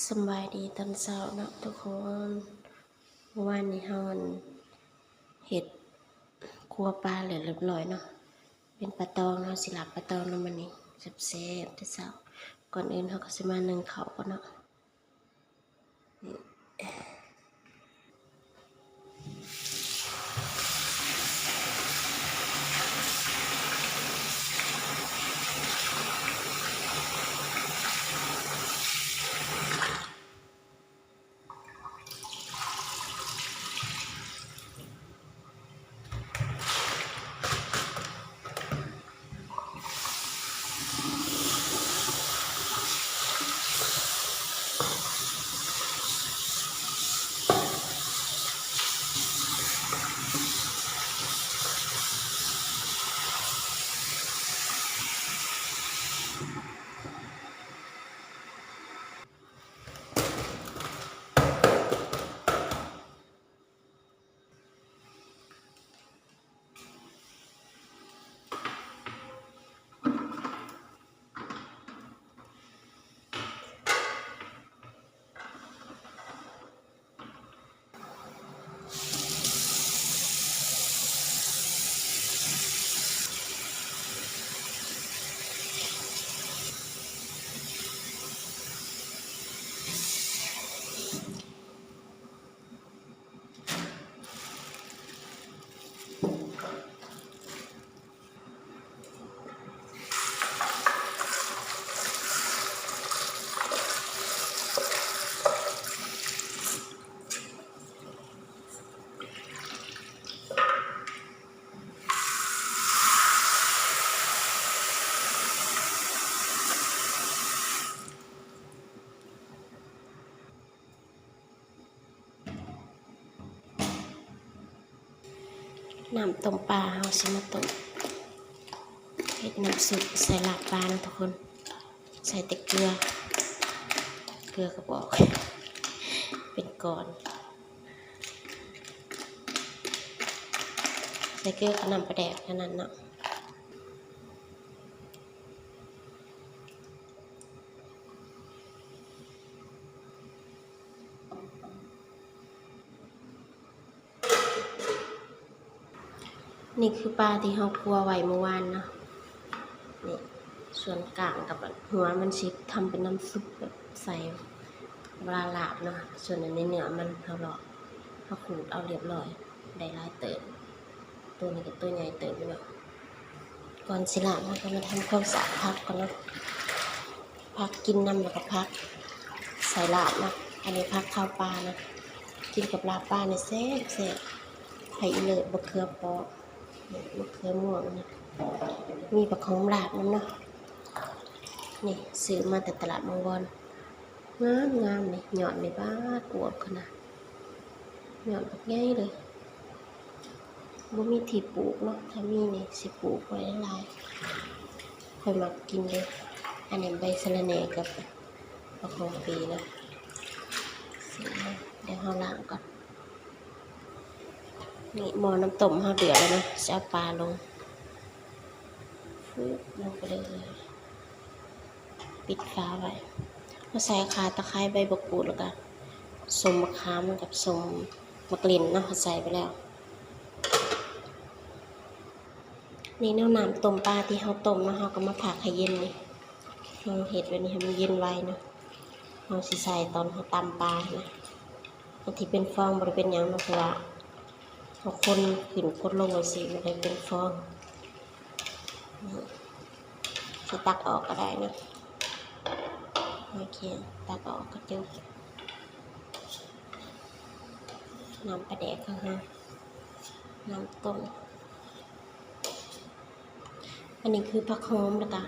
ສະບາຍດີຕອນເຊົ້າເນາະທຸກຄົນ. ມື້ວານນີ້ເຮົາ ອັນ ເຮັດຄົ່ວປາແລ້ວຮຽບຮ້ອຍເນາະ, ເປັນປາຕອງເນາະ, ຊິລາບປາຕອງນຳມື້ນີ້ ແຊບໆ ແຕ່ເຊົ້າ. ກ່ອນອື່ນເຮົາກໍຊິມາໜຶ້ງເຂົ້າກ່ອນເນາະ. ນ້ຳຕົ້ມປາເຮົາຊິມາຕົ້ມ ເຮັດນ້ຳຊຸບໃສ່ລາບປາເນາະທຸກຄົນ. ໃສ່ແຕ່ເກືອ ເກືອກະບອກ ເປັນກ້ອນ. ໃສ່ເກືອກັບນ້ຳປາແດກເທົ່ານັ້ນເນາະ. ນີ້ຄືປາທີ່ເຮົາຄົ່ວໄວ້ມື້ວານເນາະ. ນີ້ ສ່ວນກ້າງກັບອັນຫົວມັນຊິທຳເປັນນ້ຳຊຸບແບບໃສ່ເວລາລາບເນາະ. ສ່ວນອັນນີ້ເນື້ອມັນເຮົາເລາະ ເຮົາຂູດເອົາຮຽບຮ້ອຍ ໄດ້ຫຼາຍເຕີບ. ໂຕນີ້ກໍໂຕໃຫຍ່ເຕີບຢູ່ເນາະ. ກ່ອນຊິລາບເຮົາກໍມາທຳຄວາມສະອາດຜັກກ່ອນເນາະ. ຜັກກິນນຳ ແລ້ວກໍຜັກໃສ່ລາບເນາະ. ອັນນີ້ຜັກຄາວປ່ານະ ກິນກັບລາບປານີ້ແຊບໆ. ໄຂ່ອີເລີດ ບັກເຂືອເປາະ ບັກເຂືອມ່ວງນະ ມີຜັກຫອມລາບນຳເນາະ. ນີ້ຊື້ມາແຕ່ຕະຫຼາດບາງບອນ ງາມໆ ນີ້ ຍອດນີ້ ປາດ ອວບຂະໜາດ ຍອດບັກໃຫຍ່ເລີຍ. ບໍ່ມີທີ່ປູກເນາະ, ຖ້າມີນີ້ຊິປູກໄວ້ຫຼາຍໆ. ຂ້ອຍມັກກິນເດ້. ອັນນີ້ໃບສະລະແໜ່ກັບບັກຫົວປີເນາະ. ດຽວເຮົາລ້າງກ່ອນ. ນີ້ໝໍ້ນ້ຳຕົ້ມເຮົາເດືອດແລ້ວເນາະ, ຊິເອົາປາລົງ ຟຶບ ລົງໄປເລີຍ. ປິດຝາໄວ້. ເຮົາໃສ່ຂ່າ, ຕະໄຄ, ໃບບັກກູດ ແລ້ວກະສົ້ມມະຂາມກັບສົ້ມໝາກເລັ່ນເນາະ, ເຮົາໃສ່ໄປແລ້ວ. ນີ້ເນາະ ນ້ຳຕົ້ມປາທີ່ເຮົາຕົ້ມເນາະ, ເຮົາກໍມາພັກໃຫ້ເຢັນນີ້. ເຮົາເຮັດແບບນີ້ໃຫ້ມັນເຢັນໄວເນາະ. ເຮົາຊິໃສ່ຕອນເຮົາຕຳປານະ. ອັນທີ່ເປັນຟອງບໍ່ໄດ້ເປັນຫຍັງເນາະ, ເພາະວ່າເຮົາຄົນຂຶ້ນຄົນລົງຈັ່ງຊີ້ ມັນໄດ້ເປັນຟອງ. ນີ້ ຊິຕັກອອກກໍໄດ້ເນາະ. ໂອເຄ ຕັກອອກກໍຈົບ. ນ້ຳປາແດກຂອງເຮົາ ນ້ຳຕົ້ມ. ອັນນີ້ຄືຜັກຫອມ ແລ້ວກະ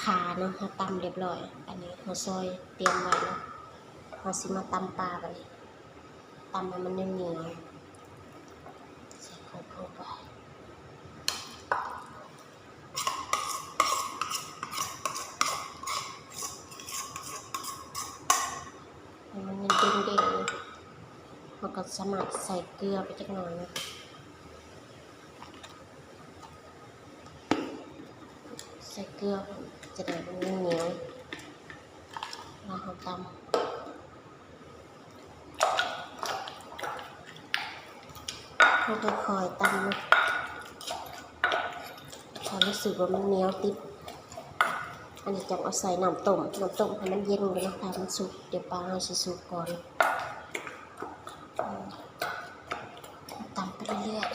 ຂ່າເນາະ, ເຮົາຕຳຮຽບຮ້ອຍ. ອັນນີ້ເຮົາຊອຍຕຽມໄວ້ເນາະ. ເຮົາຊິມາຕຳປາບາດນີ້, ຕຳໃຫ້ມັນໜຽວໆ ໃສ່ເຂົ້າໄປ ໃຫ້ມັນເດ້ງໆ. ເຮົາກໍສາມາດໃສ່ເກືອໄປຈັກໜ່ອຍເນາະ. ໃສ່ເກືອ ຈະໄດ້ບໍ່ໜຽວເນາະ. ເຮົາຕຳ ເຮົາຄ່ອຍໆຕຳເນາະ ຖ້າຮູ້ສຶກວ່າມັນໜຽວຕິດ ອັນນີ້ຈັ່ງເອົາໃສ່ນ້ຳຕົ້ມ ນ້ຳຕົ້ມໃຫ້ມັນເຢັນກ່ອນເນາະ ຖ້າມັນສຸກ ດຽວປາເຮົາຊິສຸກກ່ອນ ຕຳໄປເລື້ອຍໆ.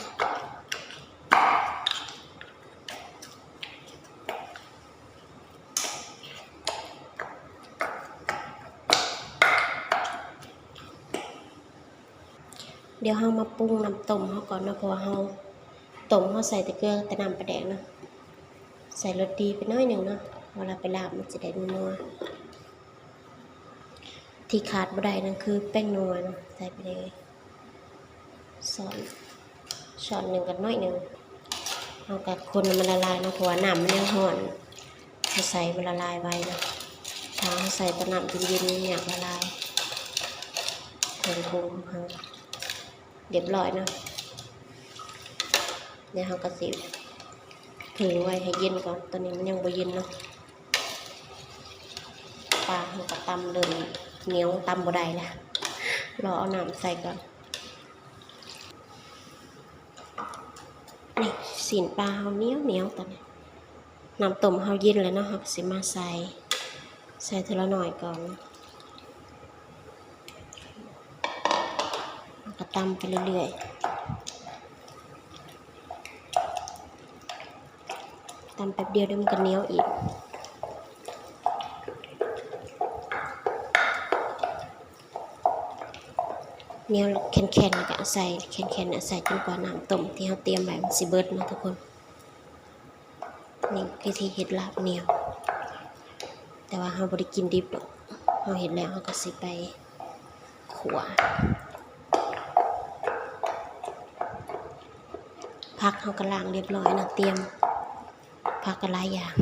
ດຽວເຮົາມາປຸງນ້ຳຕົ້ມເຮົາກ່ອນເນາະ ເພາະວ່າເຮົາຕົ້ມ ເຮົາໃສ່ແຕ່ເກືອແຕ່ນ້ຳປາແດກເນາະ ໃສ່ລົດດີໄປໜ້ອຍໜຶ່ງເນາະ ເວລາໄປລາບມັນຈະໄດ້ນົວໆ ທີ່ຂາດບໍ່ໄດ້ນັ້ນຄືແປ້ງນົວເນາະ ໃສ່ໄປເລີຍ ຊ້ອນ ຊ້ອນໜຶ່ງກັບໜ້ອຍໜຶ່ງ ເຮົາກະຄົນໃຫ້ມັນລະລາຍເນາະ ເພາະວ່ານ້ຳມັນຍັງຮ້ອນ ເຮົາໃສ່ມັນລະລາຍໄວເນາະ ຖ້າເຮົາໃສ່ຕອນນ້ຳເຢັນໆ ມັນຍາກລະລາຍ ເຄື່ອງປຸງເຮົາ ຮຽບຮ້ອຍເນາະ ແລ້ວເຮົາກະຊິຜຶງໄວ້ໃຫ້ເຢັນກ່ອນ ຕອນນີ້ມັນຍັງບໍ່ເຢັນເນາະ ປາເຮົາກະຕຳເລີ່ມໜຽວ ຕຳບໍ່ໄດ້ລະ ລໍເອົານ້ຳໃສ່ກ່ອນ ນີ້ ຊີ້ນປາເຮົາໜຽວໆ ຕອນນີ້ ນ້ຳຕົ້ມເຮົາເຢັນແລ້ວເນາະ ເຮົາກະຊິມາໃສ່ ໃສ່ເທື່ອລະໜ້ອຍກ່ອນ ເຮົາກະຕຳໄປເລື້ອຍໆ ຕຳແປັບດຽວດຽວມັນກະໜຽວອີກ ໜຽວແຂນໆ ແລ້ວກະເອົາໃສ່ ແຂນໆ ເອົາໃສ່ຈົນກວ່ານ້ຳຕົ້ມທີ່ເຮົາຕຽມໄວ້ມັນຊິເບິດເນາະທຸກຄົນ. ນີ້ວິທີເຮັດລາບໜຽວ ແຕ່ວ່າເຮົາບໍ່ໄດ້ກິນດິບດອກ ເຮົາເຮັດແລ້ວເຮົາກະຊິໄປຂົ້ວ ຜັກເຮົາກະລ້າງຮຽບຮ້ອຍເນາະ ຕຽມຜັກກະຫຼາຍຢ່າງ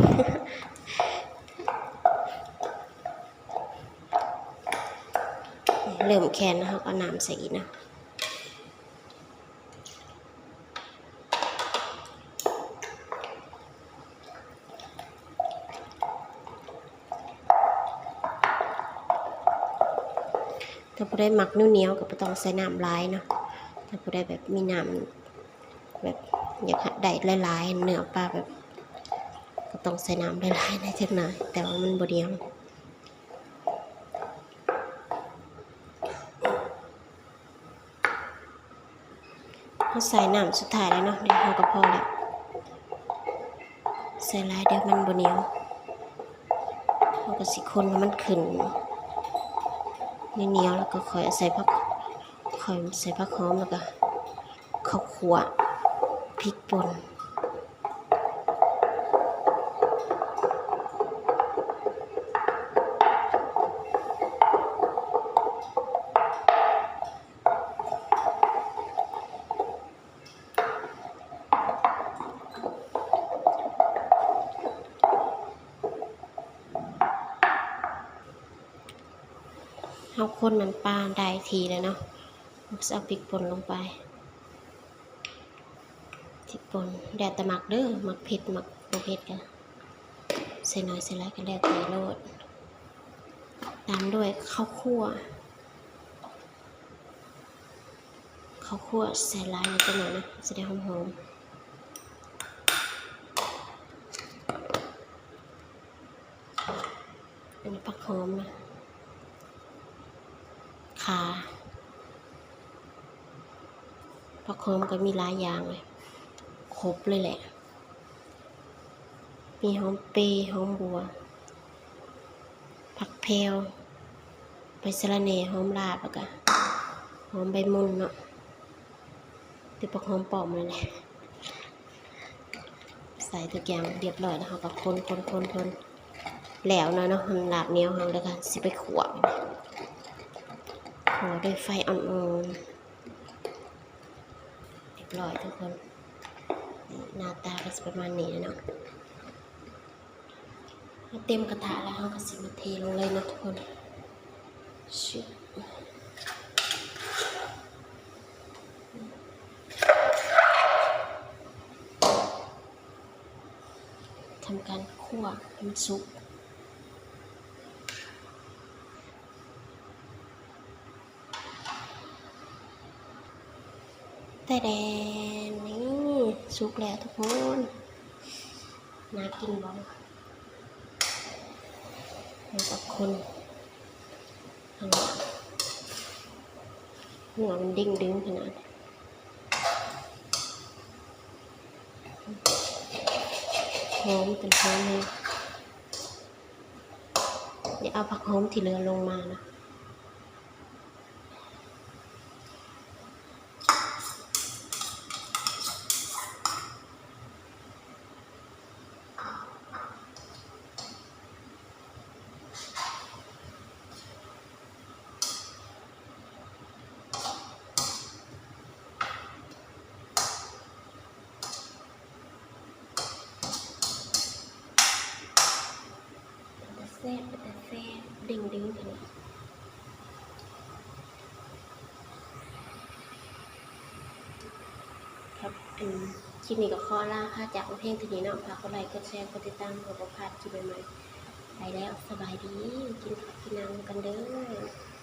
ເລີ່ມແຂນເຮົາກະເອົານ້ຳໃສ່ອີກເນາະ. ຖ້າຜູ້ໃດມັກໜຽວໆ ກະບໍ່ຕ້ອງໃສ່ນ້ຳຫຼາຍເນາະ ຖ້າຜູ້ໃດແບບມີນ້ຳ ແບບຢາກໄດ້ຫຼາຍໆ ເນື້ອປາແບບ ກະຕ້ອງໃສ່ນ້ຳຫຼາຍໆ ແດ່ຈັກໜ້ອຍ ແຕ່ວ່າມັນບໍ່ໜຽວ. ເຮົາໃສ່ນ້ຳສຸດທ້າຍແລ້ວເນາະ ດຽວເຮົາກະພໍແລ້ວ ໃສ່ຫຼາຍດຽວມັນບໍ່ໜຽວ ເຮົາກະຊິຄົນໃຫ້ມັນຂຶ້ນໜຽວໆ ແລ້ວກະຄ່ອຍໃສ່ຜັກ ຄ່ອຍໃສ່ຜັກຫອມ ແລ້ວກະເຂົ້າຂົ້ວ ພິກປົ່ນ. ເຮົາຄົນນ້ຳປາໄດ້ທີ່ແລ້ວເນາະ ເຮົາກະຊິເອົາພິກປົ່ນລົງໄປ ພິກປົ່ນ ແລ້ວແຕ່ມັກເດີ ມັກເຜັດ ມັກບໍ່ເຜັດກະໃສ່ໜ້ອຍໃສ່ຫຼາຍກະແລ້ວແຕ່ໂລດ ຕາມດ້ວຍເຂົ້າຂົ້ວ ເຂົ້າຂົ້ວໃສ່ຫຼາຍໜ້ອຍຈັກໜ້ອຍເນາະ ຊິໄດ້ຫອມໆ. ອັນນີ້ຜັກຫອມນະ ຂ່າ ຜັກຫອມກະມີຫຼາຍຢ່າງເລີຍ ຄົບເລີຍແຫຼະ ມີຫອມເປ ຫອມບົວ ຜັກແພວ ໃບສະລະແໜ່ ຫອມລາບ ແລ້ວກະຫອມໃບມົນເນາະ ຫຼືຜັກຫອມປ້ອມນັ້ນແຫຼະ ໃສ່ທຸກຢ່າງຮຽບຮ້ອຍແລ້ວ ເຮົາກະຄົນໆໆໆ ແລ້ວແລ້ວເນາະ ລາບໜຽວເຮົາ ແລ້ວກະຊິໄປຂົ້ວ ຂົ້ວດ້ວຍໄຟອ່ອນໆ ຮຽບຮ້ອຍທຸກຄົນ ນີ້ໜ້າຕາກະຊິປະມານນີ້ແຫຼະເນາະ. ເຮົາເຕັມກະທະແລ້ວ ເຮົາກະຊິມາເທລົງເລີຍເນາະທຸກຄົນ ຊຶບ ທຳການຂົ້ວໃຫ້ມັນສຸກ. ແຕ່ແດນ ນີ້ສຸກແລ້ວທຸກຄົນ. ໜ້າກິນບໍ່? ເຮົາກັບຄົນ ເອົາເນື້ອມັນເດ້ງດຶງຂະໜາດ ຫອມຈົນຫອມເລີຍ. ດຽວເອົາຜັກຫອມທີ່ເຫຼືອລົງມານະ. ເປັນຕາແຊບ ເປັນຕາແຊບ ເດ້ງໆ ຂະໜາດ. ຄັບ ອັນ ຄລິບນີ້ກໍຂໍລາຄ່າຈາກພຽງເທົ່ານີ້ເນາະ. ຝາກກົດໄລ ກົດແຊ ກົດຕິດຕາມ ເພື່ອບໍ່ພາດຄລິບໃໝ່ໆ. ໄປແລ້ວ ສະບາຍດີ ກິນເຂົ້າກິນນ້ຳນຳກັນເດີ້.